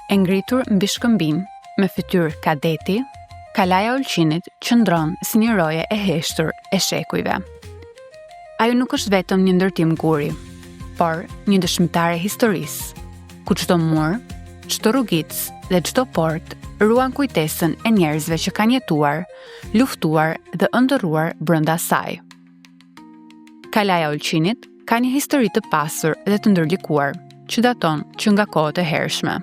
E ngritur mbi shkëmbin, me fytyrë ka deti, Kalaja e Ulqinit qëndron si një roje e heshtur e shekujve. Ajo nuk është vetëm një ndërtim guri, por një dëshmitare e historisë, ku çdo mur, çdo rrugicë dhe çdo portë ruan kujtesën e njerëzve që kanë jetuar, luftuar dhe ëndërruar brenda saj. Kalaja e Ulqinit ka një histori të pasur dhe të ndërlikuar, që daton që nga kohët e hershme.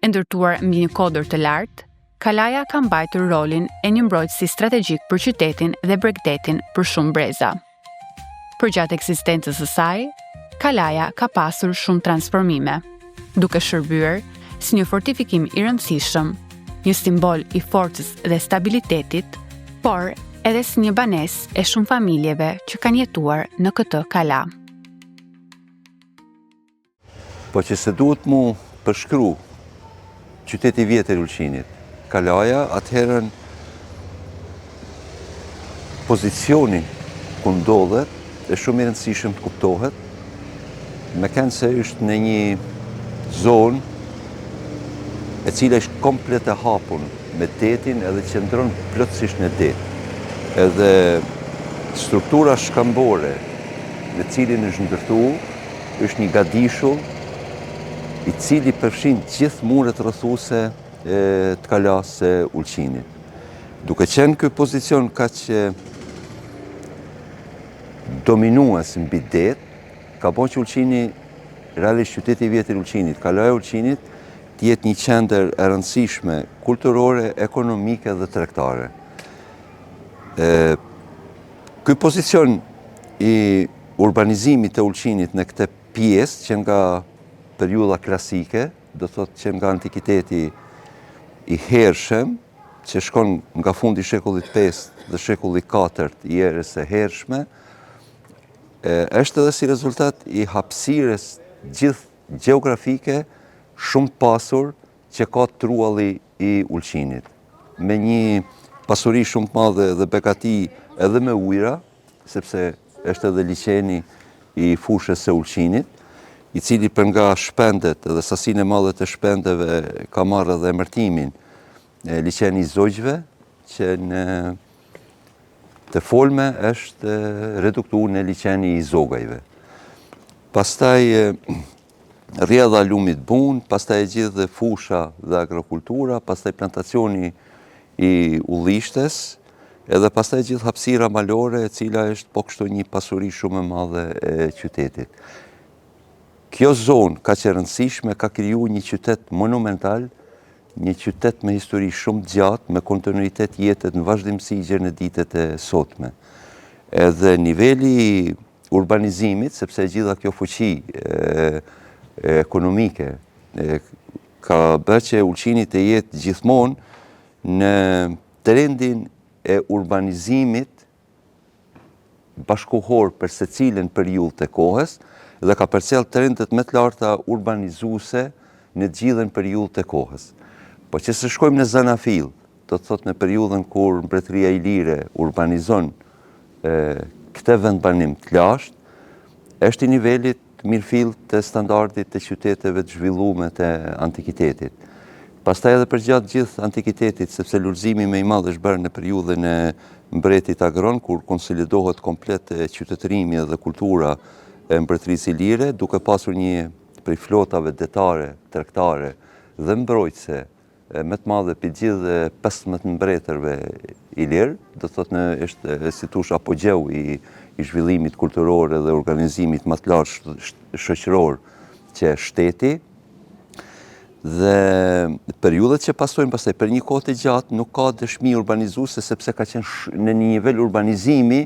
E ndërtuar mbi një kodër të lartë, kalaja ka mbajtur rolin e një mbrojtësi strategjik për qytetin dhe bregdetin për shumë breza. Përgjatë ekzistencës së saj, kalaja ka pasur shumë transformime, duke shërbyer si një fortifikim i rëndësishëm, një simbol i forcës dhe stabilitetit, por edhe si një banesë e shumë familjeve që kanë jetuar në këtë kala. Po qe se duhet mu përshkru qyteti i vjetër i Ulqinit, Kalaja, atëherën pozicioni ku ndodhet është shumë i rëndësishëm të kuptohet, meqenëse është në një zonë e cila është komplet e hapun me detin edhe qëndron plotësisht në det. Edhe struktura shkëmbore në cilin është ndërtu, është një gadishull i cili përfshin gjithë muret rrethuese të kalasë së Ulqinit. Duke qenë ky pozicion kaq dominues mbi det, ka bo që Ulqini, realisht qyteti i vjetër i Ulqinit, kalaja e Ulqinit, të jetë një qendër e rëndësishme kulturore, ekonomike dhe tregtare. Ky pozicion i urbanizimit të Ulqinit në këtë pjesë, që nga periudha klasike, do të thotë që nga antikiteti i hershëm, që shkon nga fundi i shekullit 5 dhe shekulli 4 i erës së hershme, është edhe si rezultat i hapësirës gjithë gjeografike shumë të pasur që ka trualli i Ulqinit. Me një pasuri shumë të madhe dhe begati edhe me ujra, sepse është edhe liqeni i fushës së Ulqinit, i cili për nga shpendet dhe sasinë e madhe të shpendeve ka marrë edhe emërtimin liqeni i zogjve, që në të folme është reduktu në liqeni i zogajve. Pastaj rrjedha e lumit Bunë, pastaj e gjithë dhe fusha dhe agrokultura, pastaj plantacioni i ullishtes, edhe pastaj gjithë hapësira malore e cila është po kështu një pasuri shumë e madhe e qytetit. Kjo zonë kaq e rëndësishme ka kriju një qytet monumental, një qytet me histori shumë të gjatë, me kontinuitet jete në vazhdimësi gjer në ditët e sotme. Edhe niveli urbanizimit, sepse e gjitha kjo fuqi ekonomike ka bërë që Ulqini të jetë gjithmonë në trendin e urbanizimit bashkëkohor për secilën periudhë të kohës dhe ka përcjellë trendet më të larta urbanizuese në të gjithën periudhë të kohës. Po qe se shkojmë në zanafillë, do të thotë në periudhën kur Mbretëria Ilire urbanizon këtë vendbanim të lashtë, është i nivelit të mirëfilltë të standardit të qyteteve të zhvillume të antikitetit. Pastaj edhe përgjatë gjithë antikitetit, sepse lulëzimi më i madh është bërë në periudhën e mbretit Agron, kur konsolidohet komplet qytetërimi dhe kultura e Mbretërisë Ilire, duke pasur një prej flotave detare, tregtare dhe mbrojtëse më të madhe prej gjithë 15 mbretërve ilir, do të thotë në është si thush apogjeu i i zhvillimit kulturor dhe organizimit më të lartë shoqëror që shteti dhe periudhat që pasojnë pastaj për një kohë të gjatë nuk ka dëshmi urbanizuese sepse ka qenë në një nivel urbanizimi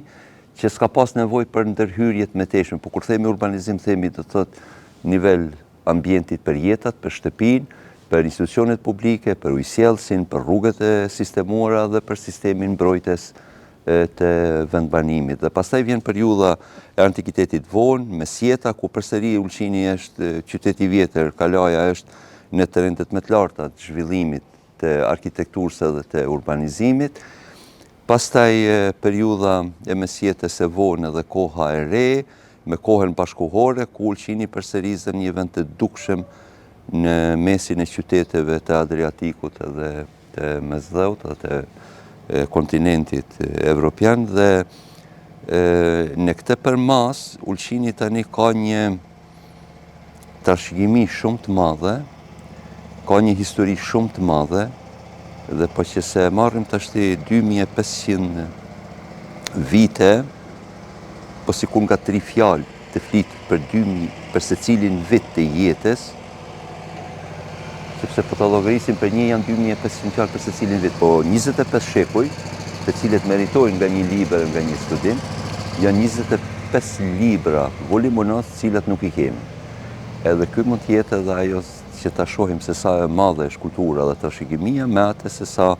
që s'ka pas nevojë për ndërhyrje të mëtejshme, po kur themi urbanizim themi do të thotë nivel ambientit për jetat, për shtëpinë, për institucionet publike, për ujësjellësin, për rrugët e sistemuara dhe për sistemin mbrojtës të vendbanimit. Dhe pastaj vjen periudha e antikitetit vonë, mesjeta, ku përsëri Ulqini është qyteti i vjetër, Kalaja është në trendet më të larta të zhvillimit të arkitekturës edhe të urbanizimit. Pastaj periudha e mesjetës së vonë dhe koha e re, me kohën bashkëkohore, ku Ulqini përsëri zë një vend të dukshëm në mesin e qyteteve të Adriatikut edhe të Mesdheut dhe të kontinentit evropian dhe në këtë përmasë Ulqini tani ka një trashëgimi shumë të madhe, ka një histori shumë të madhe dhe po që se e marrim tashti 2500 vite, po sikur nga tri fjalë të flitet për 2000 për secilin vit të jetës, sepse po ta llogarisim për një janë 2500 fjalë për secilin vit, po 25 shekuj, të cilët meritojnë nga një libër, nga një studim, janë 25 libra voluminoz, të cilat nuk i kemi. Edhe ky mund të jetë edhe ajo që ta shohim se sa e madhe është kultura dhe trashëgimia me atë se sa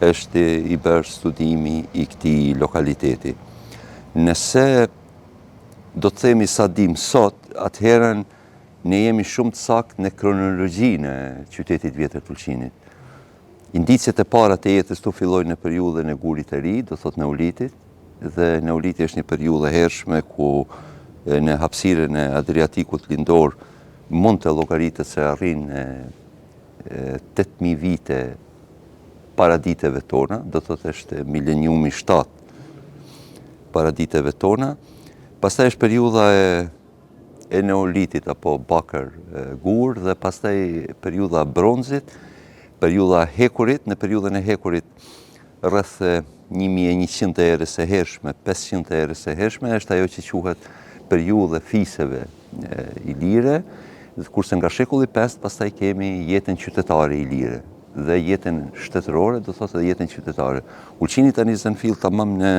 është i bërë studimi i këtij lokaliteti. Nëse do të themi sa dim sot, atëherën ne jemi shumë të saktë në kronologjinë e qytetit vjetër të Ulqinit. Indiciet e para të jetës këtu fillojnë në periudhën e gurit të ri, do thotë neolitit, dhe neoliti është një periudhë e hershme ku në hapësirën e Adriatikut lindor mund të llogaritet se arrin 8000 vite para ditëve tona, do thotë është mileniumi 7 para ditëve tona. Pastaj është periudha e e neolitit apo bakër gur dhe pastaj periudha e bronzit, periudha e hekurit, në periudhën e hekurit rreth 1100 të erës së hershme, 500 të erës së hershme, është ajo që quhet periudhë e fiseve ilire, kurse nga shekulli 5 pastaj kemi jetën qytetare ilire dhe jetën shtetërore, do thotë edhe jetën qytetare. Ulqini tani zën fill tamam në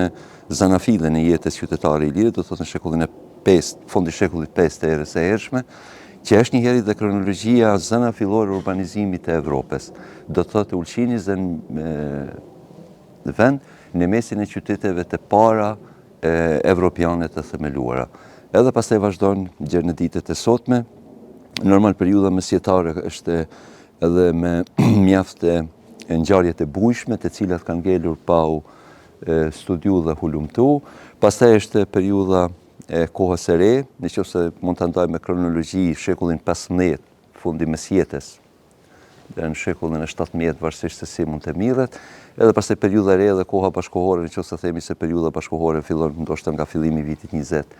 zanafillën e jetës qytetare ilire, do thotë në shekullin e 5, fundi shekullit 5 të erës së hershme, që është njëherit dhe kronologjia zanafillore e urbanizimit të Evropës. Do të thotë Ulqini zën vend në mesin e qyteteve të para evropiane të themeluara. Edhe pastaj vazhdon gjer në ditët e sotme. Normal periudha mesjetare është edhe me mjaft ngjarje të bujshme të cilat kanë ngelur pa u studiu dhe hulumtu. Pastaj është periudha e kohës së re, në qoftë se mund ta ndajmë me kronologji shekullin 15, fundi mesjetës, dhe në shekullin e 17, varësisht se si mund të mirret, edhe pastaj periudha e re dhe koha bashkëkohore, në qoftë se themi se periudha bashkëkohore fillon ndoshta nga fillimi i vitit 20,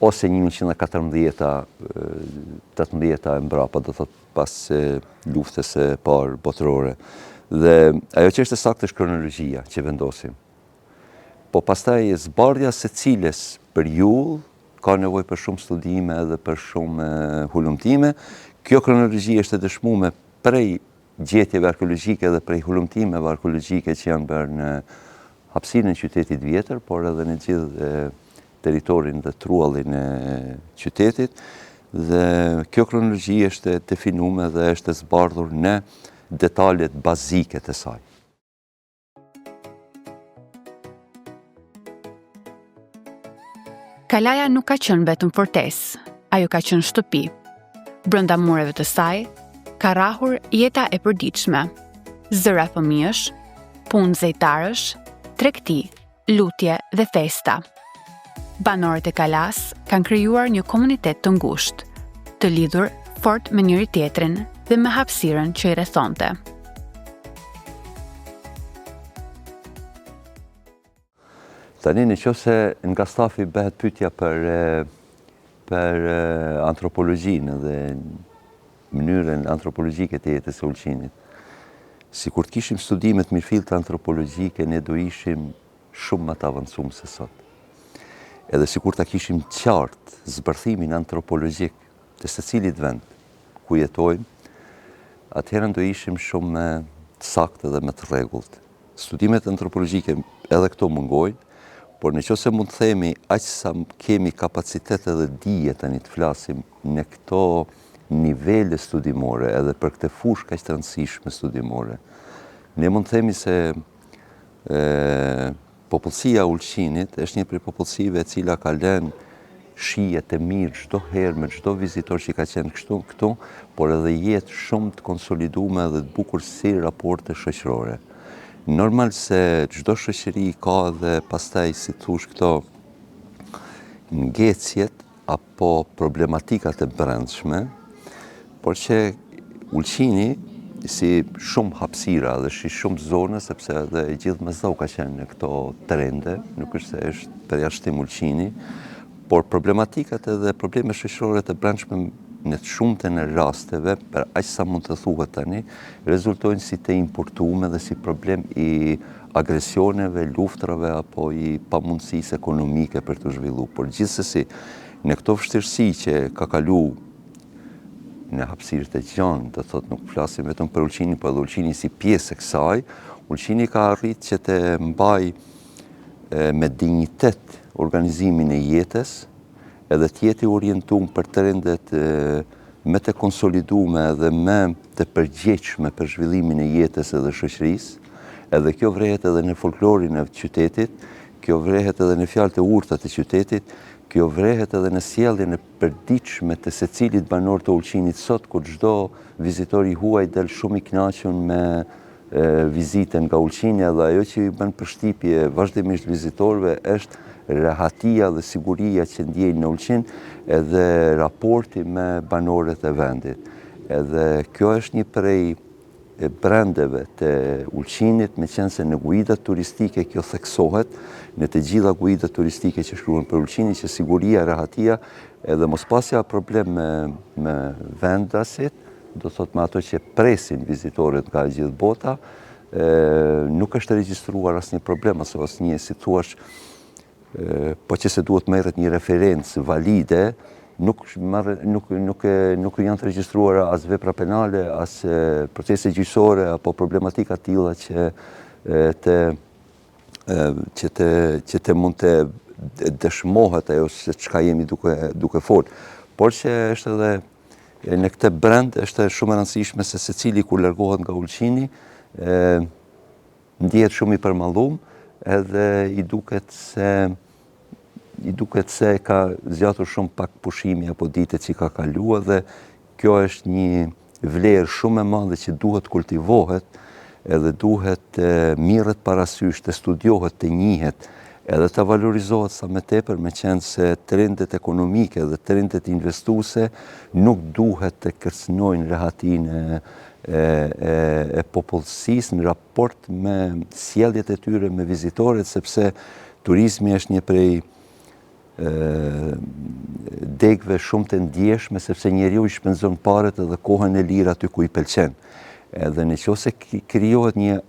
ose 1914-a, 18-a e mbrapa, do thotë pas luftës së parë botërore. Dhe ajo që është e saktë është kronologjia që vendosim. Po pastaj zbardhja e secilës periudhë ka nevojë për shumë studime edhe për shumë hulumtime. Kjo kronologji është e dëshmume prej gjetjeve arkeologjike dhe prej hulumtimeve arkeologjike që janë bërë në hapësirën e qytetit vjetër, por edhe në gjithë territorin dhe truallin e qytetit dhe kjo kronologji është e definume dhe është e zbardhur në detalet bazike të saj. Kalaja nuk ka qenë vetëm fortesë, ajo ka qenë shtëpi. Brenda mureve të saj, ka rrahur jeta e përditshme, zëra fëmijësh, punë zejtarësh, tregti, lutje dhe festa. Banorët e kalasë kanë krijuar një komunitet të ngushtë, të lidhur fort me njëri-tjetrin dhe me hapësirën që i rrethonte. Tani në qoftë se nga stafi bëhet pyetja për për antropologjinë dhe mënyrën antropologjike të jetës së Ulqinit. Sikur të kishim studime të mirëfillta antropologjike, ne do ishim shumë më të avancum se sot. Edhe sikur ta kishim qartë zbërthimin antropologjik të secilit vend ku jetojmë, atëherë do ishim shumë më të saktë dhe më të rregullt. Studimet antropologjike edhe këto mungojnë, por në qoftë se mund të themi aq sa kemi kapacitet edhe dije tani të flasim në këto nivele studimore edhe për këtë fushë kaq të rëndësishme studimore, ne mund të themi se e, popullsia e Ulqinit është një prej popullsive e cila ka lënë shije të mirë çdo herë me çdo vizitor që ka qenë kështu këtu, por edhe jetë shumë të konsolidume dhe të bukur si raporte shoqërore. Normal se çdo shoqëri ka edhe pastaj si thush këto ngecjet apo problematikat e brendshme. Por që Ulqini si shumë hapësira dhe si shumë zona, sepse edhe i gjithë Mesdheu ka qenë në këto trende, nuk është se është përjashtim Ulqini, por problematikat edhe problemet shoqërore të brendshme në të shumtën e rasteve, për aq sa mund të thuhet tani, rezultojnë si të importume dhe si problem i agresioneve, luftrave apo i pamundësisë ekonomike për t'u zhvillu. Por gjithsesi, në këto vështirësi që ka kalu në hapësirë të gjanë, do të thotë nuk flasim vetëm për Ulqinin, por edhe Ulqini si pjesë e kësaj, Ulqini ka arrit që të mbajë me dinjitet organizimin e jetës, edhe të jetë i orientum për trendet më të konsolidume edhe më të përgjegjshme për zhvillimin e jetës edhe shoqërisë, edhe kjo vrehet edhe në folklorin e qytetit, kjo vrehet edhe në fjalët e urta të qytetit, kjo vrehet edhe në sjelljen e përditshme të secilit banor të Ulqinit sot, kur çdo vizitor i huaj del shumë i kënaqur me vizitën nga Ulqini edhe ajo që i bën përshtypje vazhdimisht vizitorëve është rehatia dhe siguria që ndjejnë në Ulqin edhe raporti me banorët e vendit. Edhe kjo është një prej brendeve të Ulqinit, meqenëse në guidat turistike kjo theksohet, në të gjitha guidat turistike që shkruhen për Ulqinin, që siguria, rehatia edhe mospasja problem me, me vendasit, do thotë me ato që presin vizitorët nga e gjithë bota, e, nuk është regjistruar asnjë problem, ose asnjë, si thuash, po që se duhet merret një referencë valide, nuk, marr, nuk, nuk, nuk janë të regjistruara as vepra penale, as procese gjyqësore, apo problematika të tilla që të, që të, që të mund të dëshmohet ajo se çka jemi duke, duke fol. Por që është edhe në këtë brend është shumë e rëndësishme se secili kur largohet nga Ulqini, e, Ndihet shumë i përmallum edhe i duket se i duket se ka zgjatur shumë pak pushimi apo ditët që ka kalu edhe kjo është një vlerë shumë e madhe që duhet kultivohet edhe duhet të mirret parasysh, të studiohet, të njihet, edhe të valorizohet sa më tepër, meqenëse trendet ekonomike dhe trendet investuese nuk duhet të kërcënojnë rehatinë e e, e, e popullsisë në raport me sjelljet e tyre me vizitorët, sepse turizmi është një prej degëve shumë të ndjeshme, sepse njeriu i shpenzon paret edhe kohën e lirë aty ku i pëlqen. Edhe në qoftë se krijohet një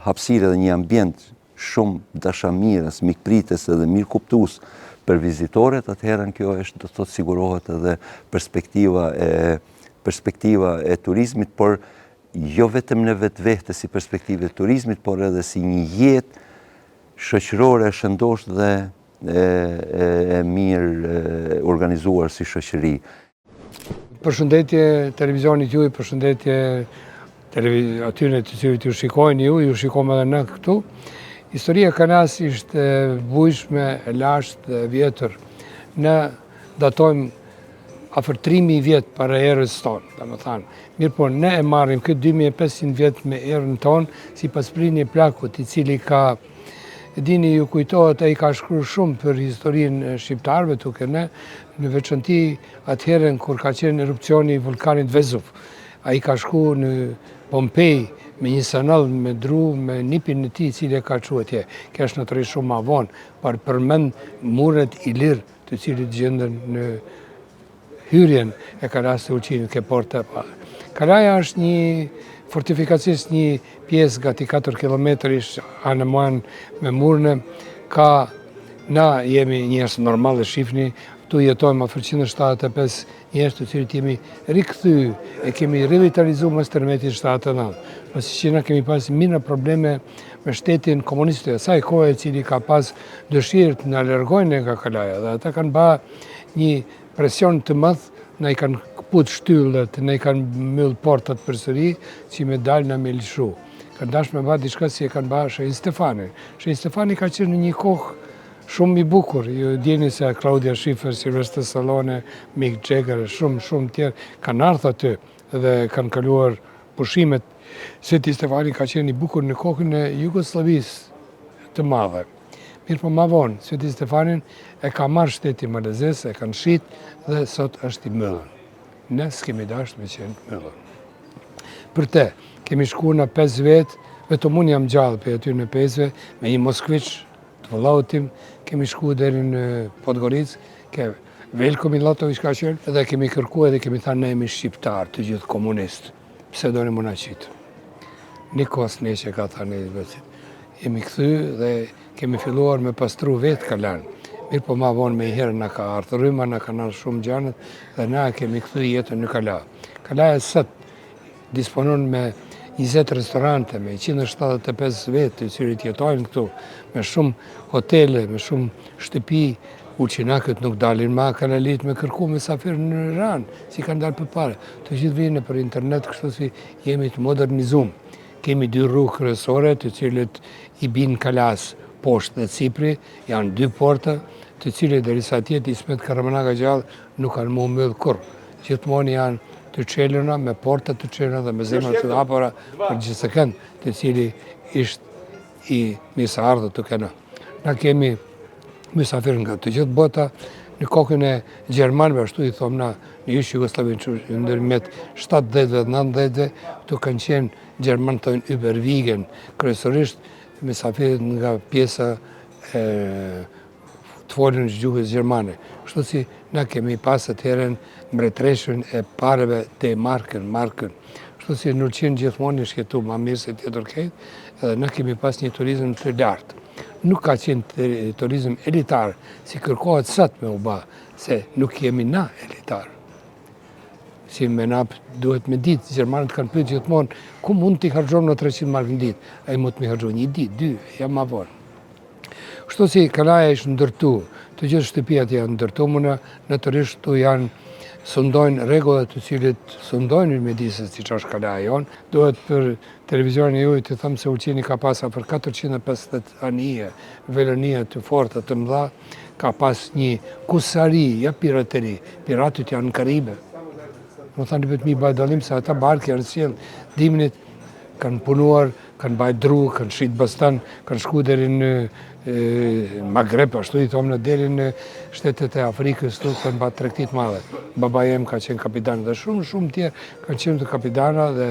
hapësirë edhe një ambient shumë dashamirës, mikpritës edhe mirëkuptues për vizitorët, atëherë kjo është do të thotë sigurohet edhe perspektiva e perspektiva e turizmit, por jo vetëm në vetvete si perspektivë e turizmit, por edhe si një jetë shoqërore e shëndoshë dhe e, e, e mirë organizuar si shoqëri. Përshëndetje televizionit juaj, përshëndetje atyre të cilët ju shikojnë ju, ju shikojmë edhe ne këtu. Historia e kalasë ishte e bujshme, e lashtë dhe e vjetër. Ne datojmë afër 3000 vjet para erës tonë, domethënë. Mirëpo, ne e marrim këtë 2500 vjet me erën tonë, sipas Plini Plakut, i cili ka E dini, ju kujtohet, ai ka shkru shumë për historinë e shqiptarëve këtu ke ne, në veçanti atëherën kur ka qenë erupcioni i vulkanit Vezuv. Ai ka shku në Pompej me një sanall me dru, me nipin e tij i cili e ka çu atje. Kjo është natyrisht shumë ma vonë, por përmend muret ilir të cilit gjenden në hyrjen e kalasë të Ulqinit ke porta e parë. Kalaja është një fortifikacisht një pjesë gati 4 km ish anë e manë me murne, ka na jemi njerëz normal e shifni, këtu jetojmë afër 175 njerëz të cilët jemi rikthy, e kemi rivitalizu mas tërmetit 79. Pasi që na kemi pas mijëra probleme me shtetin komunist të asaj kohe e cili ka pas dëshirë të na largojnë nga kalaja dhe ata kanë ba një presion të madh, na i kanë këput shtyllet, na i kanë myll portat përsëri, që me dalë na me lëshu. Kanë dashë me ba diçka si e kanë ba Shën Stefanin. Shën Stefani ka qenë në një kohë shumë i bukur. Ju dini se Claudia Schiffer, Sylvester Stallone, Mick Jagger, shumë, shumë tjerë, kanë ardhë aty dhe kanë kaluar pushimet. Sveti Stefani ka qenë i bukur në kohën e Jugosllavisë të madhe. Mirëpo ma vonë, Sveti Stefanin e ka marrë shteti malazez, e kanë shit dhe sot është i mbyllun. Ne s'kemi dashtë me qenë të myllun. Për te, kemi shku na 5 vetë, vetëm unë jam gjallë prej atyne pesve, me një Moskviç të vëllaut tim, kemi shku deri në Podgoricë, ke Velko Millatoviç ka qenë, edhe kemi kërku edhe kemi thanë ne jemi shqiptarë, të gjithë komunistë, pse doni me na qitë. Niko s'neqe ka thanë e vëcit. Jemi kthy dhe kemi filluar me pastru vetë kalanë. Mirëpo ma vonë menjëherë na ka ardhë rryma, na kanë ardhë shumë gjanët dhe na kemi kthy jetën në kala. Kalaja sot disponon me 20 restorante, me 175 vetë të cilët jetojnë këtu, me shumë hotele, me shumë shtëpi, ulqinakët nuk dalin ma kalalit me kërku mysafir në ranë, si kanë dalë përpara. Të gjithë vinë për internet, kështu si jemi të modernizum. Kemi dy rrugë kryesore të cilët i binë kalasë poshtë dhe sipri, janë dy porta, të cilët derisa të jetë Ismet Kahraman Aga gjallë nuk kanë m'u myllë kurrë. Gjithmonë janë të çeluna, me porta të çeluna dhe me zemra të hapura për gjithsekënd, të cili është i mirëseardhur te na. Na kemi mysafir nga të gjithë bota, në kokën e gjermanëve, ashtu i thomë na, në ish Jugosllavinë, që ndërmjet 70 dhe 90-ve, këtu kanë qenë gjermanë thonë überwiegend, kryesorisht mysafirët nga pjesa e të folën gjuhës gjermane. Kështu si na kemi pas atëherën mbretreshën e pareve D-markën, markën. Kështu si në Ulqin gjithmonë ish jetu ma mirë se tjetër krejt, edhe na kemi pas një turizm të lartë. Nuk ka qenë turizm elitar, si kërkohet sot me u ba, se nuk jemi na elitar. Si me na duhet me ditë, gjermanët kanë pyet gjithmonë, ku mund t'i harxhojmë na 300 markë në ditë? Ai mund të mi harxhoj një ditë, dy, ja ma vonë. Kështu si kalaja ishtë ndërtu, të gjithë shtëpiat janë ndërtu, më natyrisht tu janë sundojnë rregullat të cilit sundojnë në mjediset siç është kalaja jonë. Duhet për televizionin e juaj të them se Ulqini ka pas afër 450 anije, velanije të forta të mëdha, ka pas një kusari, ja pirateri, piratët janë në Karibe. Më thënë vetë mi bajt dallim se ata barkë janë sjellë dimnit, kanë punuar, kanë bajt dru, kanë shit bastan, kanë shku deri në Magreb, ashtu i thomë në deri në shtetet e Afrikës, tu kanë ba tregti të madhe. Baba jem ka qenë kapitan dhe shumë, shumë tjerë kanë qenë të kapitana dhe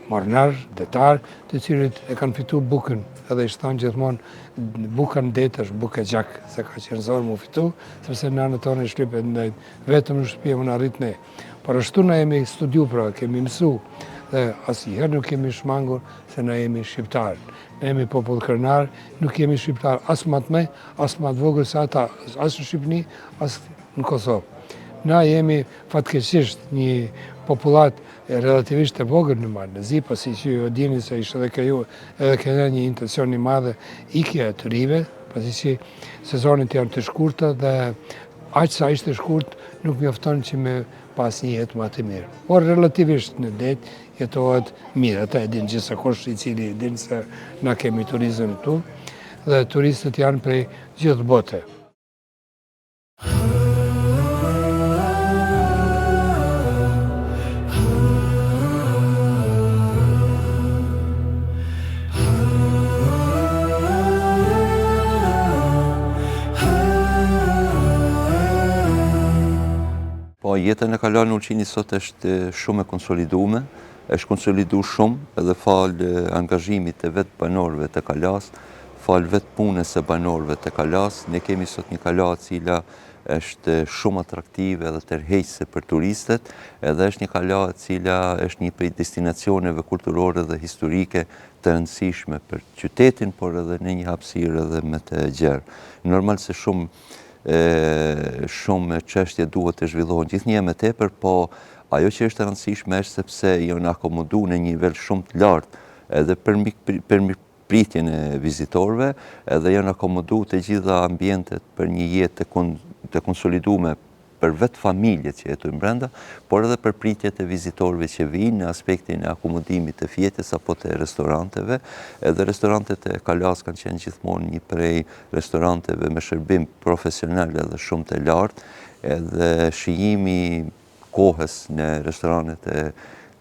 marinar, detar, të cilët e kanë fitu bukën, edhe i thanë gjithmonë buka në det është bukë e gjak, se ka qenë zor mu fitu, sepse në anët tonë i shlypet në vetëm në shtëpi e më në rritë ne. Por ashtu na jemi studiu pra, kemi mësu dhe asnjëherë nuk kemi shmangur se na jemi shqiptarë. Na jemi popull krenar, nuk jemi shqiptarë as ma të mëdh, as ma të vogël se ata, as në Shqipëni, as në Kosovë. Na jemi fatkeqësisht një popullatë relativisht e vogël në Mal të Zi, pasi që ju dini se ishte edhe ke ju, edhe ke një intencion i madhe ikja e të rive, pasi që sezonet janë të shkurta dhe Aq sa ishte shkurt, nuk mjafton që me pas një jetë ma të mirë. Por relativisht në det jetohet mirë. Ata e din gjithsekush i cili e din se na kemi turizëm këtu dhe turistët janë prej gjithë bote. Po, jeta në Kalanë e Ulqinit sot është shumë e konsolidume, është konsolidu shumë edhe falë angazhimit të vetë banorëve të Kalasë, falë vetë punës së banorëve të Kalasë, ne kemi sot një kala e cila është shumë atraktive dhe tërheqëse për turistët, edhe është një kala e cila është një prej destinacioneve kulturore dhe historike të rëndësishme për qytetin, por edhe në një hapësirë edhe më të gjerë. Normal se shumë shumë çështje duhet të zhvillohen gjithnjë më tepër, po ajo që është e rëndësishme është sepse janë akomodu në një nivel shumë të lartë edhe për për pritjen e vizitorëve, edhe janë akomodu të gjitha ambientet për një jetë të, të konsolidume për vetë familjet që jetojnë brenda, por edhe për pritjet e vizitorëve që vijnë në aspektin e akomodimit të fjetjes apo të restoranteve. Edhe restorantet e Kalasë kanë qenë gjithmonë një prej restoranteve me shërbim profesional edhe shumë të lartë, edhe shijimi kohës në restoranet e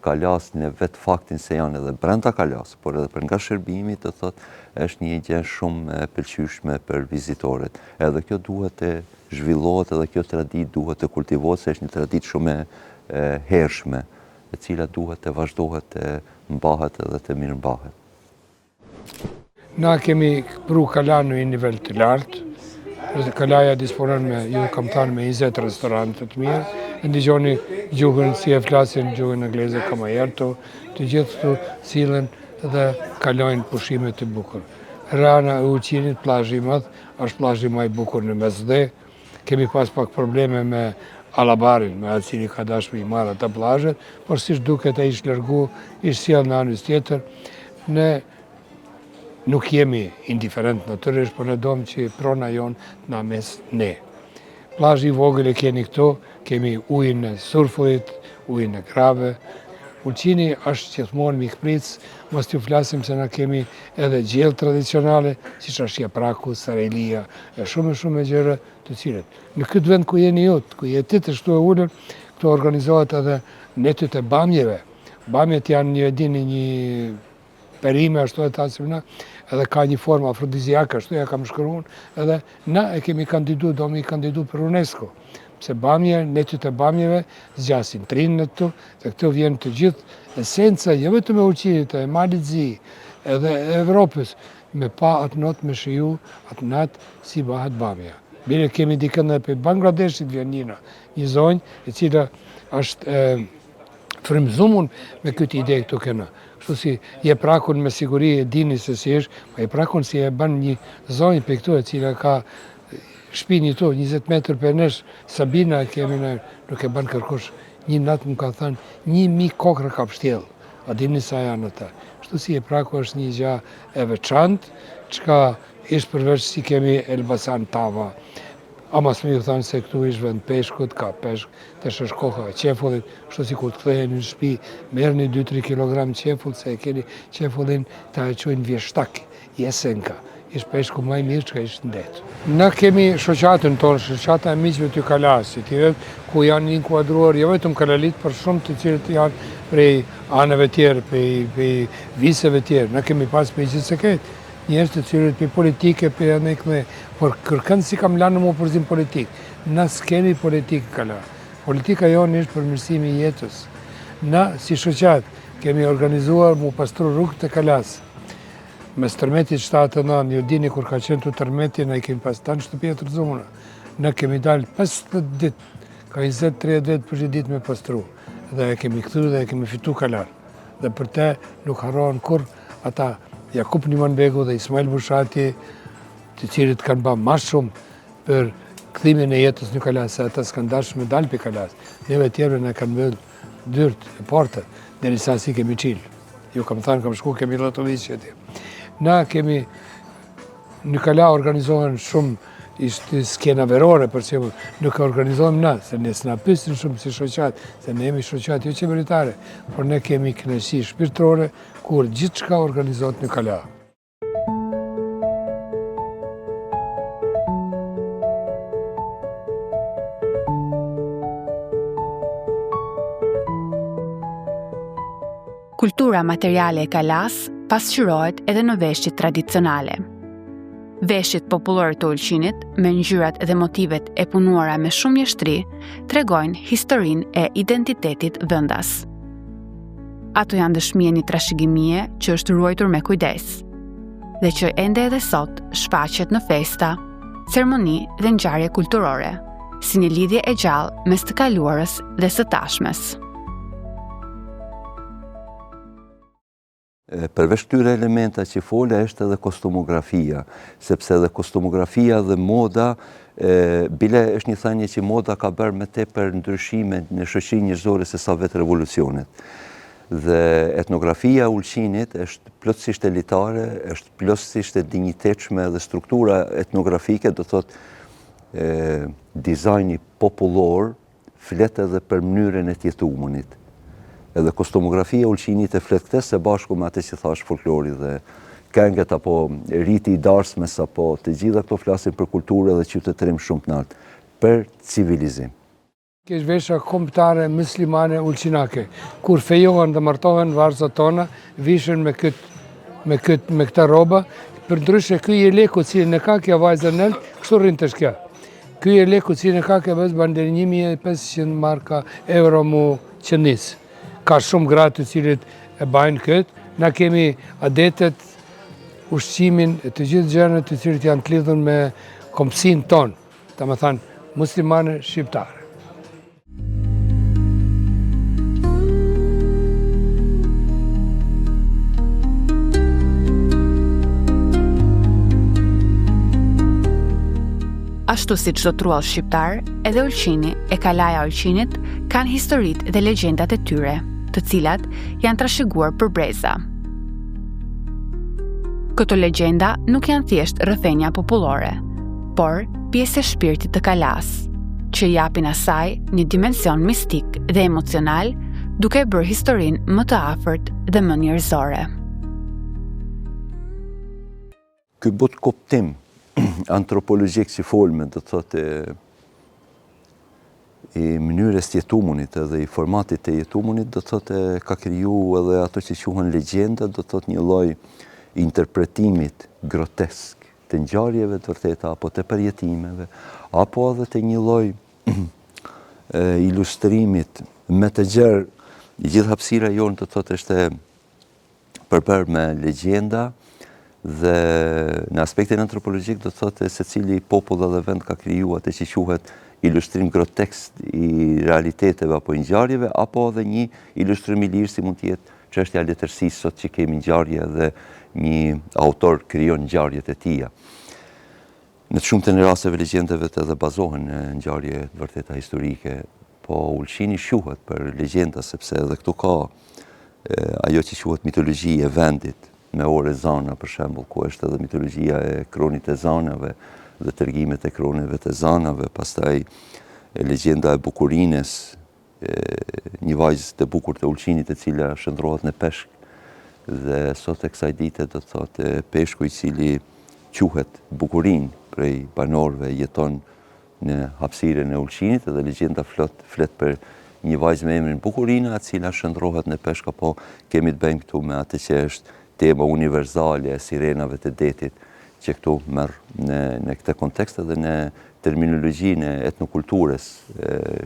Kalasë në vetë faktin se janë edhe brenda Kalasë, por edhe për nga shërbimi, do thotë, është një gjë shumë e pëlqyeshme për vizitorët. Edhe kjo duhet të zhvillohet edhe kjo traditë duhet të kultivohet, se është një traditë shumë e. hershme, e cila duhet të vazhdohet të mbahet edhe të mirëmbahet. Na kemi pru kalanë në një nivel të lartë, kalaja disponon me, ju kam thanë, me 20 restorante të mirë, e ndigjoni gjuhën si e flasin gjuhën angleze kamerierët, të gjithë këtu sillen dhe kalojnë pushime të bukur. Rana e Ulqinit, plazhi i madh, është plazhi ma i bukur në Mesdhe, kemi pas pak probleme me Allabarin, me atë cili ka dashë me i marrë ata plazhet, por siç duket ai ish largu, ish sjellë në anës tjetër, Ne nuk jemi indiferent natyrisht, por ne domë që prona jonë të na mes ne. Plazhi i vogël e keni këtu, kemi ujin e surfit, ujin e grave. Ulqini është gjithmonë mikpritës, mos t'ju flasim se na kemi edhe gjellë tradicionale, siç është japraku, sarajlia, e shumë e shumë e gjëra të cilët. Në këtë vend ku jeni ju, ku je ti të shtu e ulur, këtu organizohet edhe netët e bamjeve, Bamjet janë një e dini një perime ashtu e thasim na, edhe ka një formë afrodiziake ashtu ja kam shkruar, edhe na e kemi kandidu, do me i kandidu për UNESCO. Pse bamje, netët e bamjeve zgjasin tri net këtu, dhe këtu vjen të gjithë esenca, jo vetëm e Ulqinit, e Malit Zi, edhe e Evropës, me pa atë natë me shiju, atë natë si bahet bamja. Bile kemi dikën edhe prej Bangladeshit vjen njëna, një zonjë e cila është e, frymëzumun me këtë ide këtu kena. Kështu si jeprakun me siguri e dini se si është, po jeprakun si e bën një zonjë prej këtu e cila ka shpinë këtu, 20 metër prej nesh, Sabina e kemi në, nuk e bën kërkush. Një natë më ka thënë, 1000 kokrra ka pshtjellë. A dini sa janë ata? Kështu si jepraku është një gja e veçantë, çka ish përveç si kemi Elbasan Tava, Ama s'me ju thanë se këtu ish vend peshkut, ka peshk, tash është koha e qefullit, kështu si kur të ktheheni në shtëpi, merrni 2-3 kg qefull, se e keni qefullin ta e quajnë vjeshtak, jesenka, ish peshku ma i mirë çka ish në det. Na kemi shoqatën tonë, shoqata e miqve të Kalasë, të cilët ku janë inkuadruar jo vetëm kalalit, por shumë të cilët janë prej anëve tjerë, prej, prej viseve tjerë. Na kemi pas prej gjithsecilit, Njerëz të cilët prej politike, prej anej kënej, por kërkënd s'i kam lanë m'u përzi n'politikë. Na s'kemi politikë n'kala. Politika jonë është përmirësimi i jetës. Na, si shoqatë, kemi organizuar m'u pastru rrugët e kalasë. Mes tërmetit 79, ju dini kur ka qenë të tërmeti, na i kemi pas tanë shtëpia të rrëzumuna. Na kemi dalë 50 ditë, ka 20-30 vetë për një ditë me pastru. Dhe e kemi kthy dhe e kemi fitu kalanë. Dhe për te nuk harrohen kurrë ata Jakup Nimanbegu dhe Ismail Bushati, të cilët kanë ba ma shumë për kthimin e jetës në kala, se ata s'kanë dashë me dalë prej kalasë. Neve tjerëve na kanë mbyllë dyrt e portat, derisa s'i kemi çilë. Ju kam thanë, kam shku, kemi Llotoviq atje. Na kemi Në kala organizohen shumë ishte skena verore, për shembull, nuk e organizojmë na, se ne s'na pysin shumë si shoqatë, se ne jemi shoqatë jo qeveritare, por ne kemi kënaqësi shpirtërore kur gjithçka organizohet në kala. Kultura materiale e kalasë pasqyrohet edhe në veshjet tradicionale. Veshjet popullore të Ulqinit, me ngjyrat dhe motivet e punuara me shumë mjeshtri, tregojnë historinë e identitetit vendas. Ato janë dëshmi e një trashëgimie që është ruajtur me kujdes dhe që ende edhe sot shfaqet në festa, ceremoni dhe ngjarje kulturore, si një lidhje e gjallë mes të kaluarës dhe së tashmes. Përveç këtyre elementa që fola është edhe kostumografia, sepse edhe kostumografia dhe moda, bile është një thënie që moda ka bërë më tepër ndryshime në shoqërinë njerëzore se sa vetë revolucionet. Dhe etnografia e Ulqinit është plotësisht elitare, është plotësisht e dinjitetshme dhe struktura etnografike do thotë dizajni popullor flet edhe për mënyrën e të jetumunit. Edhe kostumografia e Ulqinit e flet këtë së bashku me atë që thashë folklori dhe këngët apo riti i darsmës apo të gjitha këto flasin për kulturë dhe qytetërim shumë të lartë, për civilizim. Kjo është veshja kombëtare muslimane ulqinake. Kur fejohen dhe martohen vajzat tona, vishen me këtë me këtë me këta rroba, përndryshe ky jeleku cilin e ka kjo vajza nalt, kështu rrin tash kjo. Ky jeleku cilin e ka kjo vajzë ban deri 1500 marka euro mu qëndis. Ka shumë gra të cilit e bajnë këtë. Na kemi adetet, ushqimin e të gjithë gjërat të cilit janë të lidhun me kombësinë tonë, domethënë muslimane shqiptare. Ashtu si çdo truall shqiptar, edhe Ulqini e Kalaja e Ulqinit kanë historitë dhe legjendat e tyre, të cilat janë trashëguar për breza. Këto legjenda nuk janë thjesht rrëfenja popullore, por pjesë e shpirtit të kalasë, që i japin asaj një dimension mistik dhe emocional, duke e bërë historinë më të afërt dhe më njerëzore. Ky botëkuptim antropologjik që folme, do të thotë i mënyrës të jetumunit edhe i formatit të jetumunit, do të thotë ka kriju edhe ato që quhen legjenda, do të thotë një lloj interpretimit grotesk të ngjarjeve të vërteta apo të përjetimeve, apo edhe të një lloj ilustrimit më të gjerë, i gjithë hapësira jonë do të thotë është e përbërë me legjenda dhe në aspektin antropologjik do të thotë secili popull edhe vend ka kriju atë që quhet ilustrim grotesk i realiteteve apo i ngjarjeve, apo edhe një ilustrim i lirë si mund të jetë çështja e letërsisë sot që kemi ngjarje dhe një autor krijon ngjarjet e tija. Në të shumtën e rasteve legjendave edhe bazohen në ngjarje të vërteta historike, po Ulqini shquhet për legjenda sepse edhe këtu ka ajo që quhet mitologji e vendit me orë e zana për shembull, ku është edhe mitologjia e kronit e zanave dhe tregimet e kroneve të zanave, pastaj legjenda e Bukurinës, një vajzë të bukur të Ulqinit e cila shndërrohet në peshk dhe sot e kësaj dite do të thotë peshku i cili quhet Bukurinë prej banorëve jeton në hapësirën e Ulqinit dhe legjenda flot flet për një vajzë me emrin Bukurina e cila shndërrohet në peshk apo kemi të bëjmë këtu me atë që është tema universale e sirenave të detit që këtu merr në në këtë kontekst edhe në terminologjinë e etnokulturës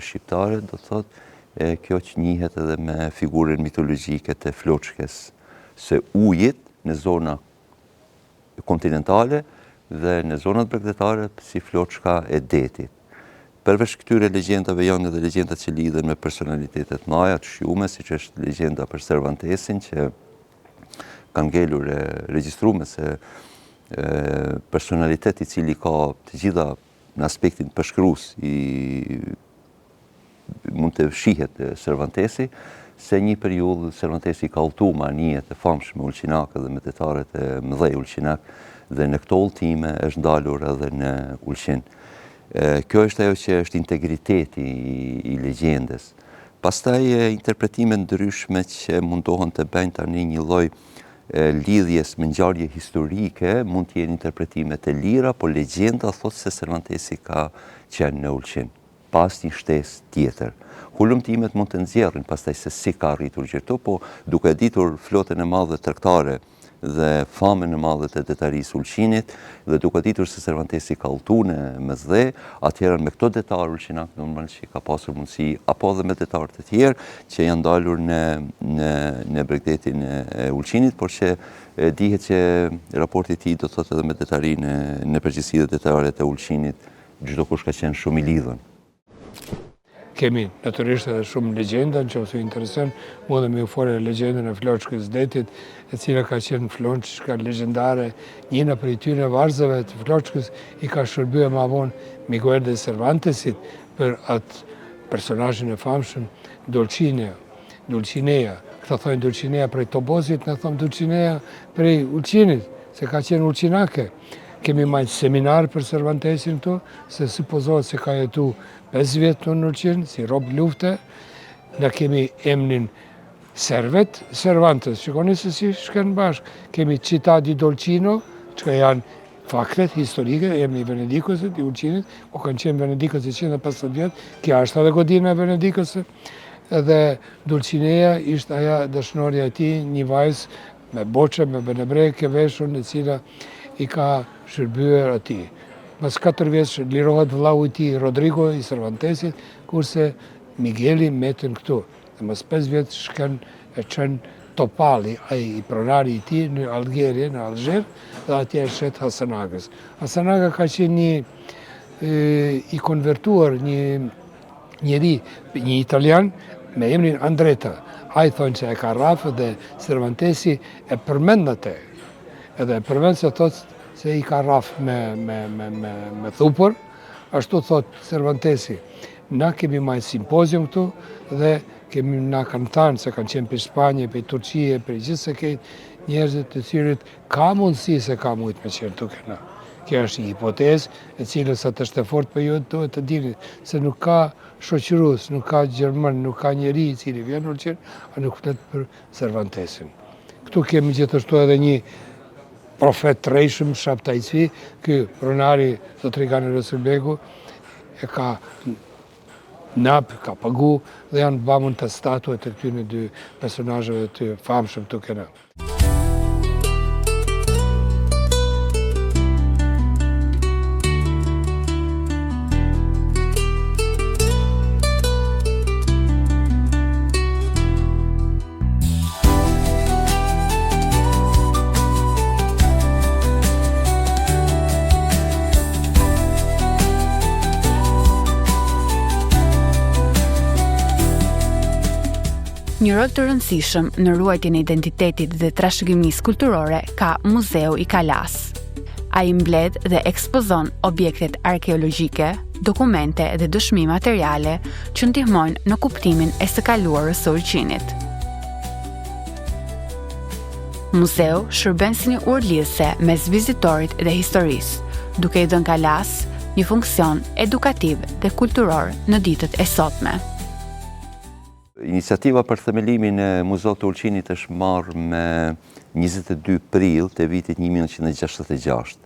shqiptare, do të thotë, e kjo që njihet edhe me figurën mitologjike të floçkës së ujit në zona kontinentale dhe në zonat bregdetare si floçka e detit. Përveç këtyre legjendave janë edhe legjendat që lidhen me personalitetet e mdhaja të shqume, siç është legjenda për Cervantesin që kanë ngelur e regjistrume se personalitet i cili ka të gjitha në aspektin përshkrues i mund të shihet Cervantesi, se një periudhë Cervantesi ka udhëtu me anijet e famshme ulqinake dhe me detarët e mëdhej ulqinak dhe në këto udhëtime është ndalur edhe në Ulqin. Kjo është ajo që është integriteti i, i legjendës. Pastaj interpretime ndryshme që mundohen të bëjnë tani një lloj lidhjes me ngjarje historike, mund të jenë interpretime të lira, po legjenda thotë se Cervantesi ka qenë në Ulqin, pa asnjë shtesë tjetër. Hulumtimet mund të nxjerrin pastaj se si ka arritur gjer këtu, po duke e ditur flotën e madhe tregtare dhe famën e madhe të detarisë Ulqinit dhe duke ditur se Cervantesi ka udhëtu në Mesdhe, atëherë me këto detarë ulqinak normal që ka pasur mundësi apo edhe me detarë të tjerë që janë ndalur në në në bregdetin e Ulqinit, por që dihet që raporti i tij do të thotë edhe me detarinë në përgjithësi dhe detarët e Ulqinit, çdokush ka qenë shumë i lidhur. Kemi natyrisht edhe shumë legjenda, në qoftë se ju intereson, mundem me ju folë edhe legjendën e Floçkës detit, e cila ka qenë Floçka legjendare, njëna prej tyre vajzave të Floçkës i ka shërbyer ma vonë Miguel de Cervantesit për atë personazhin e famshëm Dulcinea. Dulcinea, këta thonë Dulcinea prej Tobozit, ne thomë Dulcinea prej Ulqinit, se ka qenë ulqinake. Kemi majtë seminar për Cervantesin këtu, se supozohet se ka jetu 5 vjet këtu në Ulqin, si rob lufte. Ne kemi emnin Servet, Cervantes, shikoni se si shkon bashkë. Kemi Città di Dolcino, që janë faktet historike, emni i Venedikësit, i Ulqinit, ku kanë qenë Venedikësit 150 vjet, kjo është edhe godina e Venedikësit, edhe Dulcinea ishte aja dashnorja e tij, një vajzë me boçe, me benebrek e veshur, e cila i ka shërbyer atij. Mas 4 vjetësh lirohet vëllau i tij Rodrigo i Cervantesit, kurse Migueli meten këtu. Dhe mas 5 vjet shkon e çon Topalli, ai i pronari i tij në Algeri, në Alzhir, dhe atje e shet Hasan Agës. Hasan Aga ka qenë një i konvertuar, një njeri, një italian me emrin Andreta. Ai thonë që e ka rrafë dhe Cervantesi e përmend atë. Edhe e përmend se thotë se i ka rrafë me, me, me, me, me thupër, ashtu thotë Cervantesi. Na kemi majtë simpozium këtu dhe kemi na kanë thanë se kanë qenë prej Spanje, prej Turqie, prej gjithë se kejt njerëzit të cilët ka mundësi se ka mujtë me qenë këtu kena. Kjo është një hipotezë e cilën sa të është e fort për ju duhet të dini se nuk ka shoqërues, nuk ka gjerman, nuk ka njeri i cili vjen në Ulqin, a nuk flet për Cervantesin. Këtu kemi gjithashtu edhe një profet të rrejshëm, Shabtai Cvi, ky pronari zotri Gani Resulbegu, e ka nap, ka pagu dhe janë bamun të statuet të këtyre dy personazheve të famshëm të kena. Një rol të rëndësishëm në ruajtjen e identitetit dhe trashëgimisë kulturore ka Muzeu i Kalasë. Ai mbledh dhe ekspozon objektet arkeologjike, dokumente dhe dëshmi materiale që ndihmojnë në kuptimin e së kaluarës së Ulqinit. Muzeu shërben si një urë lidhëse mes vizitorit dhe historisë, duke i dhënë kalasë një funksion edukativ dhe kulturor në ditët e sotme. Iniciativa për themelimin e Muzeut të Ulqinit është marrë me 22 prill të vitit 1966.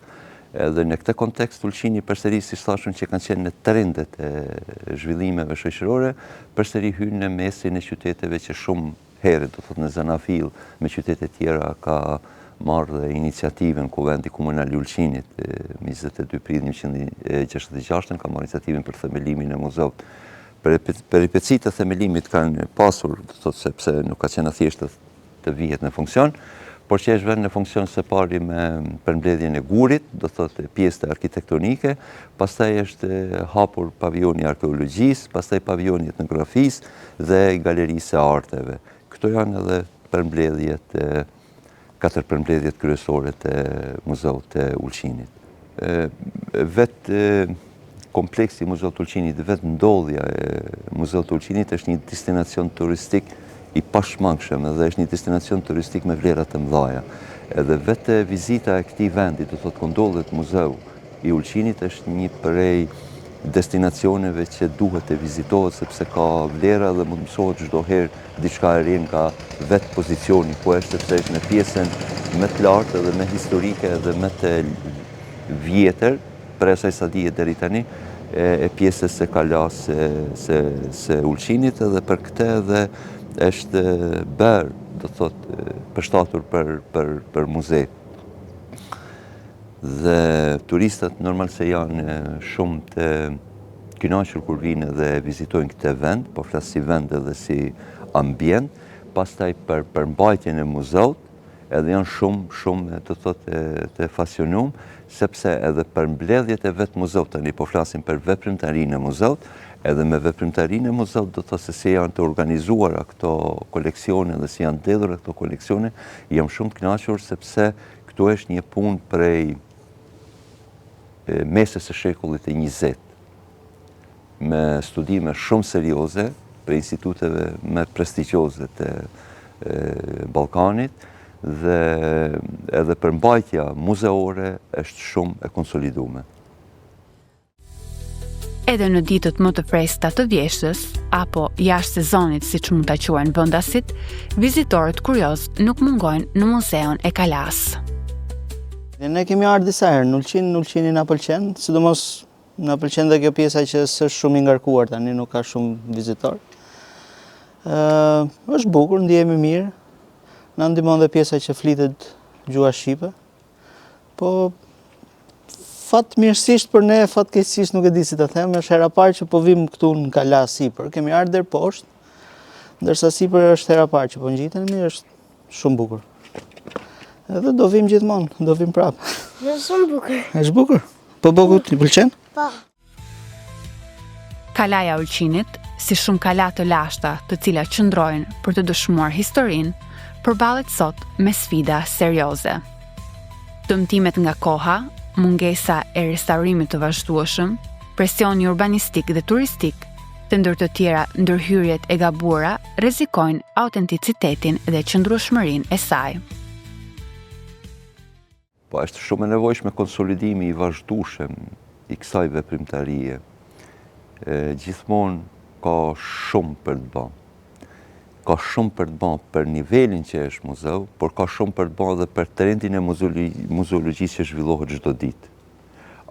Edhe në këtë kontekst Ulqini përsëri siç thashë që kanë qenë në trendet e zhvillimeve shoqërore, përsëri hyn në mesin e qyteteve që shumë herë, do thotë në zanafillë me qytete tjera ka marrë dhe iniciativën Kuvendi Komunal i Ulqinit, më 22 prill 1966 ka marrë iniciativën për themelimin e muzeut. Peripecitë e themelimit kanë pasur, do thotë sepse nuk ka qenë thjesht të vihet në funksion, por që është vënë në funksion së pari me përmbledhjen e gurit, do thotë pjesët arkitektonike, pastaj është hapur pavioni i arkeologjisë, pastaj pavioni i etnografisë dhe galerisë së arteve. Këto janë edhe përmbledhjet, katër përmbledhjet kryesore të Muzeut të Ulqinit. Vetë kompleksi i Muzeut të Ulqinit, vetë ndodhja e Muzeut të Ulqinit është një destinacion turistik i pashmangshëm dhe është një destinacion turistik me vlera të mëdha. Edhe vetë vizita e këtij vendi, do thotë ku ndodhet Muzeu i Ulqinit është një prej destinacioneve që duhet të vizitohet sepse ka vlera dhe mund të mësohet çdo herë diçka e re nga vetë pozicioni ku është sepse është në pjesën më të lartë dhe më historike dhe më të vjetër prej asaj sa dihet deri tani e pjesës së kalasë së, së Ulqinit edhe për këtë edhe është bërë, do të thotë, përshtatur për, për, për muze. Dhe turistët normal se janë shumë të kënaqur kur vijnë dhe vizitojnë këtë vend, po flas si vend edhe si ambient, pastaj për përmbajtjen e muzeut, edhe janë shumë, shumë, do të thotë, të fascinum, sepse edhe përmbledhjet e vetë muzeut, tani po flasim për veprimtarinë e muzeut, edhe me veprimtarinë e muzeut, do të thotë se si janë të organizuara këto koleksione dhe si janë mbledhura këto koleksione, jam shumë të kënaqur sepse këtu është një punë prej mesës së shekullit të 20 me studime shumë serioze prej instituteve më prestigjioze të Ballkanit dhe edhe përmbajtja muzeore është shumë e konsolidume. Edhe në ditët më të freskëta të vjeshtës, apo jashtë sezonit siç mund ta quajnë vendasit, vizitorët kuriozë nuk mungojnë në muzeun e kalasë. Dhe ne kemi ardhur disa herë në Ulqin, Ulqini na pëlqen, sidomos na pëlqen dhe kjo pjesa që s'është shumë i ngarkuar tani, nuk ka shumë vizitorë. Ë, është bukur, ndihemi mirë. Na ndihmon dhe pjesa që flitet gjuha shqipe. Po. Fatmirësisht për ne, fatkeqësisht nuk e di si ta them, është hera parë që po vim këtu në kala sipër. Kemi ardhur deri poshtë, ndërsa sipër është hera parë që po ngjitemi, është shumë bukur. Edhe do vim gjithmonë, do vim prapë. Është shumë bukur. Është bukur? Po Bogu, të pëlqen? Po. Kalaja e Ulqinit, si shumë kala të lashta të cilat qëndrojnë për të dëshmuar historinë, përballet sot me sfida serioze. Dëmtimet nga koha, mungesa e restaurimit të vazhdueshëm, presioni urbanistik dhe turistik, dhe ndër të tjera ndërhyrjet e gabuara rrezikojnë autenticitetin dhe qëndrueshmërinë e saj. Po është shumë e nevojshme konsolidimi i vazhdueshëm i kësaj veprimtarie. Gjithmonë ka shumë për të ba. Ka shumë për të ba për nivelin që është muzeu, por ka shumë për të ba dhe për trendin e muzeologjisë që zhvillohet çdo ditë.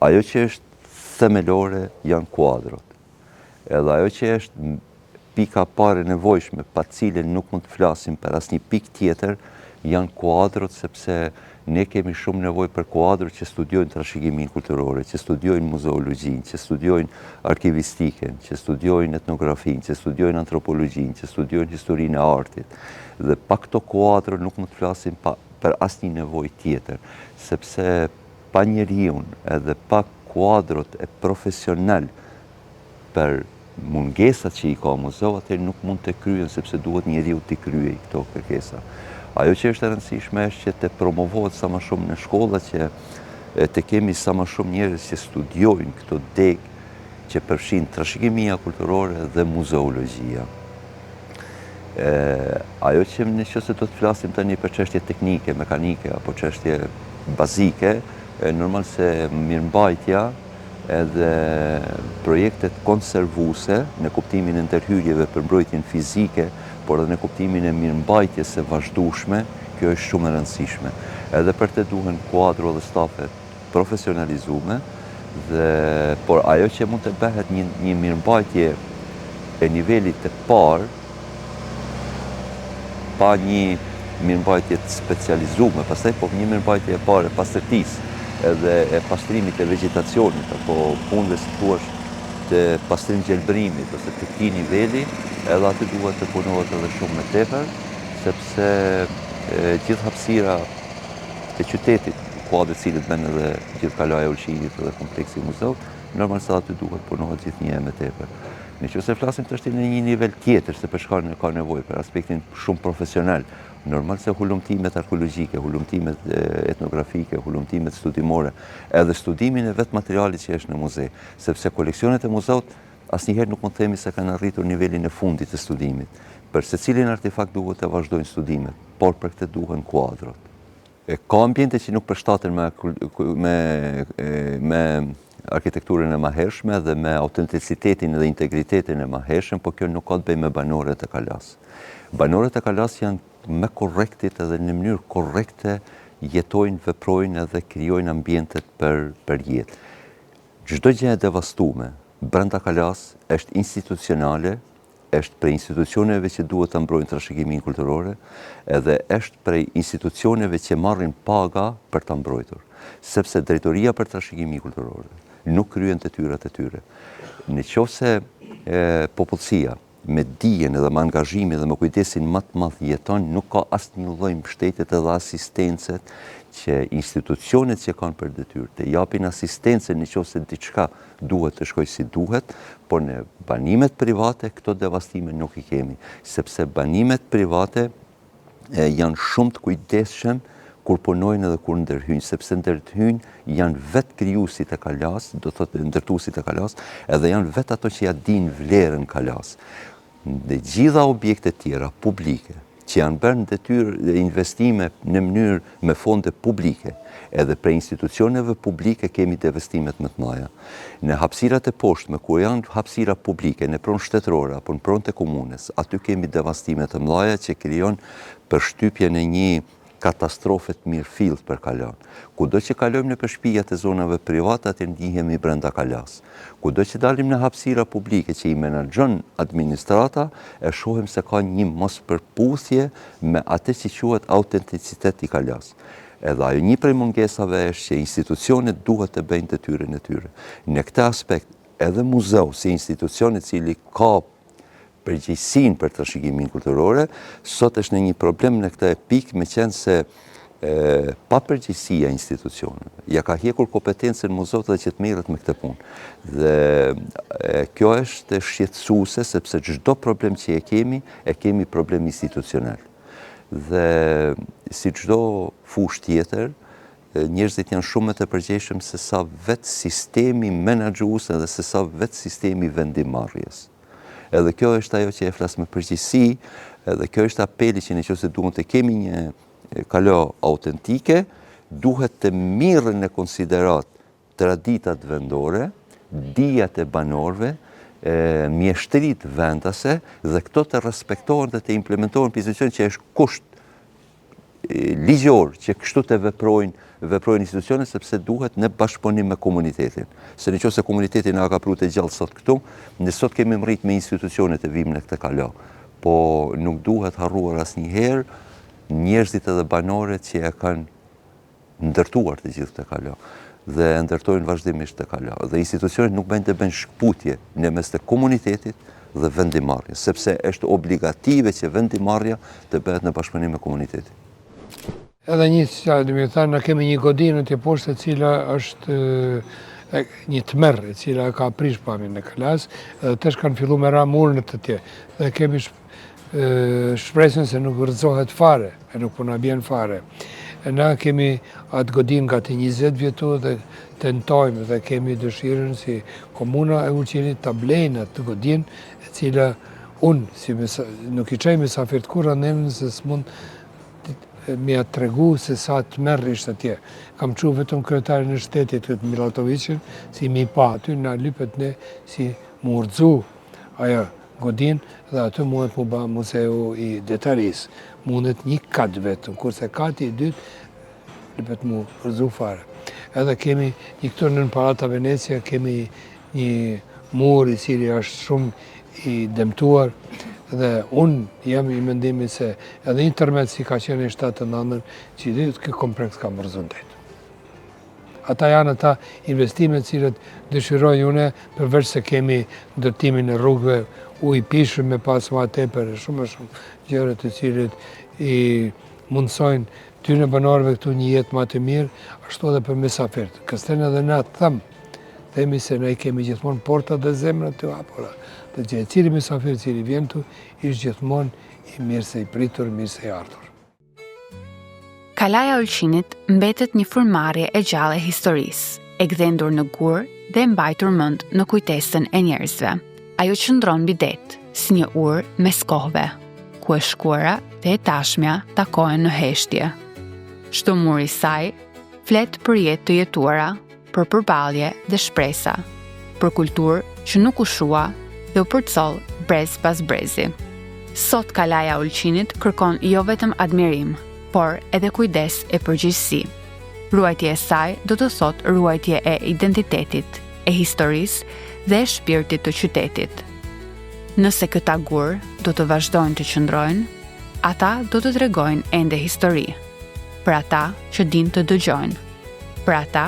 Ajo që është themelore janë kuadrot. Edhe ajo që është pika e parë e nevojshme, pa të cilën nuk mund të flasim për asnjë pikë tjetër, janë kuadrot sepse ne kemi shumë nevojë për kuadro që studiojnë trashëgiminë kulturore, që studiojnë muzeologjinë, që studiojnë arkivistikën, që studiojnë etnografinë, që studiojnë antropologjinë, që studiojnë historinë e artit. Dhe pa këto kuadro nuk mund të flasim pa, për asnjë nevojë tjetër, sepse pa njeriun edhe pa kuadrot e profesional për mungesat që i ka muzeu, atëherë nuk mund të kryhen sepse duhet njeriu t'i kryejë këto kërkesa. Ajo që është e rëndësishme është që të promovohet sa më shumë në shkolla që të kemi sa më shumë njerëz që studiojnë këto degë që përfshin trashëgimia kulturore dhe muzeologjia. E, ajo që në qoftë se do të flasim tani për çështje teknike, mekanike apo çështje bazike, normal se mirëmbajtja edhe projektet konservuese në kuptimin e ndërhyrjeve për mbrojtjen fizike, por edhe në kuptimin e mirëmbajtjes së vazhdueshme, kjo është shumë e rëndësishme. Edhe për të duhen kuadro dhe stafe profesionalizume dhe por ajo që mund të bëhet një një mirëmbajtje e nivelit të parë pa një mirëmbajtje të specializume, pastaj po një mirëmbajtje e parë e pastërtisë edhe e pastrimit të vegjetacionit apo punëve si thuash të pastrim gjelbrimit ose të këtij niveli, edhe aty duhet të punohet edhe shumë më tepër, sepse gjithë hapësira e qytetit, kuadër të cilit bën edhe gjithë kalaja e Ulqinit edhe kompleksi i muzeut, normal se aty duhet punohet gjithnjë e më tepër. Në qoftë se flasim tashti në një nivel tjetër, se për çka ka nevojë, për aspektin shumë profesional, normal se hulumtimet arkeologjike, hulumtimet etnografike, hulumtimet studimore, edhe studimin e vetë materialit që është në muze, sepse koleksionet e muzeut asnjëherë nuk mund të themi se kanë arritur nivelin e fundit të studimit. Për secilin artefakt duhet të vazhdojnë studimet, por për këtë duhen kuadrot. Ka ambiente që nuk përshtaten me, me, me arkitekturën e mahershme dhe me autenticitetin dhe integritetin e mahershëm, po kjo nuk ka të bëjë me banorët e kalasë. Banorët e kalasë janë më korrektit edhe në mënyrë korrekte jetojnë, veprojnë edhe krijojnë ambientet për, për jetë. Çdo gjë e devastume brenda kalasë është institucionale, është prej institucioneve që duhet të mbrojnë trashëgiminë kulturore, edhe është prej institucioneve që marrin paga për ta mbrojtur, sepse drejtoria për trashëgimi kulturore nuk kryen detyrat e tyre. Në qoftë se popullsia me dijen edhe me angazhimin dhe me kujdesin më të madh jeton, nuk ka asnjë lloj mbështetje edhe asistence që institucionet që kanë për detyrë të japin asistencën në qoftë se diçka duhet të shkojë si duhet, por në banimet private këto devastime nuk i kemi, sepse banimet private janë shumë të kujdesshëm kur punojnë edhe kur ndërhyjnë, sepse ndërhyjnë janë vetë krijuesit e kalasë, do thotë ndërtuesit e kalasë, edhe janë vetë ato që ja dinë vlerën kalasë. Në gjitha objektet tjera publike, që janë bërë në detyrë dhe investime në mënyrë me fonde publike, edhe prej institucioneve publike kemi devastimet më të mëdha. Në hapësirat e poshtme, ku janë hapësira publike, në pronë shtetërore apo në pronë të komunës, aty kemi devastime të mëdha që krijon përshtypjen e një katastrofe të mirëfilltë për kalanë. Kudo që kalojmë nëpër shpijat e zonave private, aty ndihemi brenda kalasë. Kudo që dalim në hapësira publike që i menaxhon administrata, e shohim se ka një mospërputhje me atë që quhet autenticitet i kalasë. Edhe ajo një prej mungesave është që institucionet duhet të bëjnë detyrën e tyre. Në këtë aspekt, edhe muzeu si institucion i cili ka përgjegjësinë për trashëgiminë kulturore, sot është në një problem në këtë pikë meqenëse papërgjegjësia e institucioneve. Ja ka hjekur kompetencën muzeut dhe që të merret me këtë punë. Dhe e, kjo është shqetësuese sepse çdo problem që e kemi, e kemi problem institucional. Dhe si çdo fushë tjetër, njerëzit janë shumë më të përgjegjshëm se sa vetë sistemi menaxhues edhe se sa vetë sistemi vendimmarrjes. Edhe kjo është ajo që e flas me përgjegjësi, edhe kjo është apeli që në qoftë se duhet të kemi një kala autentike, duhet të mirren në konsideratë traditat vendore, dijat e banorëve, mjeshtëritë vendase dhe këto të respektohen dhe të implementohen për institucion që është kusht ligjor që kështu të veprojnë veprojnë institucionet sepse duhet në bashkëpunim me komunitetin. Se në qoftë se komuniteti na ka pru të gjallë sot këtu, ne sot kemi mrrit me institucionet e vim në këtë kala. Po nuk duhet harruar asnjëherë njerëzit edhe banorët që e kanë ndërtuar të gjithë këtë kala dhe e ndërtojnë vazhdimisht këtë kala. Dhe institucionet nuk bëjnë të bëjnë shkëputje në mes të komunitetit dhe vendimmarrjes, sepse është obligative që vendimmarrja të bëhet në bashkëpunim me komunitetin. Edhe një që do me thënë, ne kemi një godinë aty poshtë e cila është një tmerr e cila ka prish pamjen e kalasë, edhe tash kanë fillu me ra muret atje, dhe kemi shpresën se nuk rrëzohet fare, e nuk po na bjen fare. E na kemi atë godinë gati 20 vjet dhe tentojmë dhe kemi dëshirën si komuna e Ulqinit ta blejnë atë godinë, e cila unë si nuk i çoj mysafirët kurrë andej se s'mund me ja tregu se sa tmerr ishte atje. Kam çu vetëm kryetarin e shtetit këtë Milatoviqin, si mi pa aty, na lypet ne si m'u rrëzu ajo godinë dhe aty mundet m'u ba muzeu i detarisë. Mundet një kat vetëm, kurse kati i dytë lypet m'u rrëzu fare. Edhe kemi një këtu nën Palata Venecia, kemi një mur i cili është shumë i dëmtuar dhe unë jam i mendimit se edhe një tërmet si ka qenë në 79 që i ky kompleks ka m'u rrëzu ndejt. Ata janë ata investime të cilët dëshiroj une, përveç se kemi ndërtimin e rrugëve, ujë pijshëm me pas ma tepër e shumë e shumë gjëra të cilët i mundësojnë tyne banorëve këtu një jetë ma të mirë, ashtu edhe për mysafirët. Kësten edhe na them, themi se ne i kemi gjithmonë portat dhe zemrat të hapura. Dhe gjithsecili mysafir cili vjen këtu, është gjithmonë i mirë se i pritur, mirë se i ardhur. Kalaja e Ulqinit mbetet një frymëmarrje e gjallë e historisë, e gdhendur në gur dhe e mbajtur mend në kujtesën e njerëzve. Ajo qëndron mbi det, si një urë mes kohëve, ku e shkuara dhe e tashmja takohen në heshtje. Çdo mur i saj flet për jetë të jetuara, për përballje dhe shpresa, për kulturë që nuk u shua dhe u përcoll brez pas brezi. Sot Kalaja e Ulqinit kërkon jo vetëm admirim, por edhe kujdes e përgjegjësi. Ruajtja e saj do të thotë ruajtje e identitetit, e historisë dhe e shpirtit të qytetit. Nëse këta gurë do të vazhdojnë të qëndrojnë, ata do të tregojnë ende histori, për ata që dinë të dëgjojnë. për ata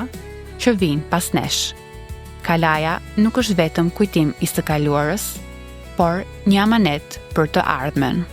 që vijnë pas nesh. Kalaja nuk është vetëm kujtim i së kaluarës, por një amanet për të ardhmen.